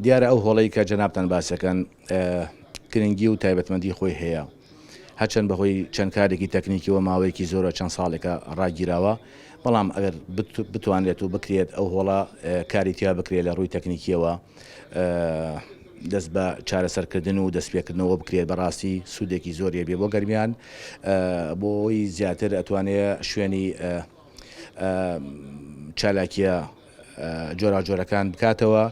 دیارە ئەو هۆڵەی کە جەنابتان باسەکەن گرنگی و تایبەتمەندی خۆی هەیە. هەرچەند بەهۆی چەند کارێکی تەکنیکیەوە ماوەیەکی زۆرە چەند ساڵێکە ڕاگیراوە، بەڵام ئەگەر بتوانرێت و بکرێت ئەو هۆڵە کاری تیا بکرێت لە ڕووی تەکنیکیەوە دەست بە چارەسەرکردن و دەستپێکردنەوە بکرێت بەڕاستی سوودێکی زۆری بێ بۆ گەرمیان بۆی زیاتر ئەتوانێ شوێنی چالاکیە جۆراوجۆرەکان بکاتەوە،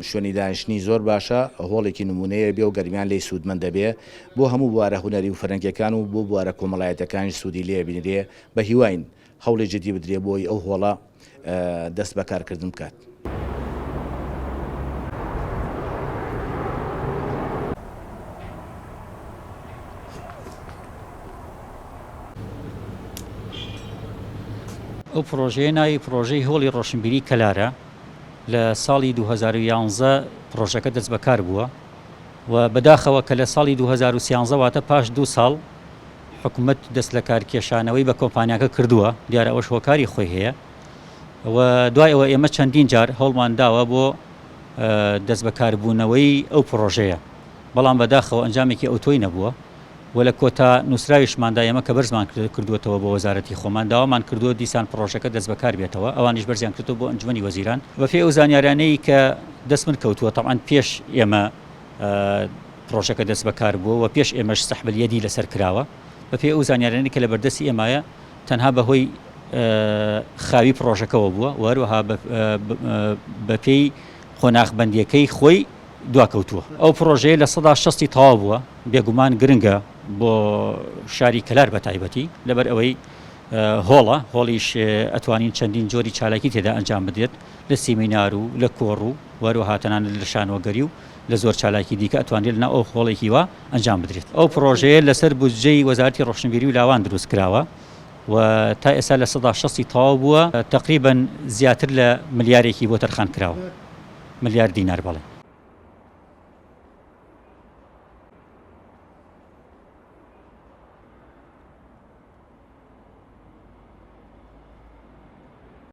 شوێنی دانیشتنی زۆر باشە، هۆڵێکی نمونەیە بێ و گەرمیان لێی سوودمەند دەبێ، بۆ هەموو بوارە هونەری و فەرەنگیەکان و بۆ بوارە کۆمەڵایەتیەکانیش سوودی لێ بینرێ، بە هیواین هەوڵی جدی بدرێ بۆی ئەو هۆڵە دەست بە کارکردن بکات. ئەو پڕۆژەیە ناوی پڕۆژەی هۆڵی ڕۆشنبیری کەلارە، لە ساڵی 2011 پڕۆژەکە دەستبەکار بووە و بەداخەوە کە لە ساڵی 2013 واتە پاش دوو ساڵ حکومەت دەست لەکارکێشانەوەی بە کۆمپانیاکە کردووە، دیارە ئەوەش هۆکاری خۆی هەیە و دوای ئەوە ئێمە چەندین جار هەوڵمان داوە بۆ دەستبەکاربوونەوەی ئەو پڕۆژەیە بەڵام بەداخەوە ئەنجامێکی ئەوتۆی نەبووە. و لە کۆتا نووسراویشماندا ئێمە کە بەرزمان کردووەتەوە بۆ وەزارەتی خۆمان داوامان کردووە دیسان پڕۆژەکە دەستبەکار بێتەوە، ئەوانیش بەرزیان کردەوە بۆ ئەنجومەنی وەزیران. بەپێی ئەو زانیارانەی کە دەست من کەوتووە تەبعەن پێش ئێمە پڕۆژەکە دەستبەکار بووە و پێش ئێمەش سەحب الیەدی لەسەر کراوە، بەپێی ئەو زانیارانەی کە لەبەردەستی ئێمایە تەنها بەهۆی خاوی پڕۆژەکەوە بووە و هەروەها بەپێی قۆناغبەندییەکەی خۆی دواکەوتووە. ئەو پڕۆژەیە لە سەدا شەستی تەواو بووە، بێگومان گرنگە بۆ شاری کەلار بە تایبەتی، لەبەر ئەوەی هۆڵە، هۆڵیش ئەتوانین چەندین جۆری چالاکی تێدا ئەنجام بدرێت، لە سیمینار و لە کۆڕ و هەروەها تەنانەت لە شانۆگەری و لە زۆر چالاکی دیکە ئەتوانرێت لەناو ئەو هۆڵێکی وا ئەنجام بدرێت. ئەو پڕۆژەیە لەسەر بودجەی وەزارەتی ڕۆشنبیری و لاوان دروست کراوە و تا ئێستا لە سەدا شەستی تەواو بووە، تەقریبەن زیاتر لە ملیارێکی بۆ تەرخان کراوە. ملیار دینار بەڵێ.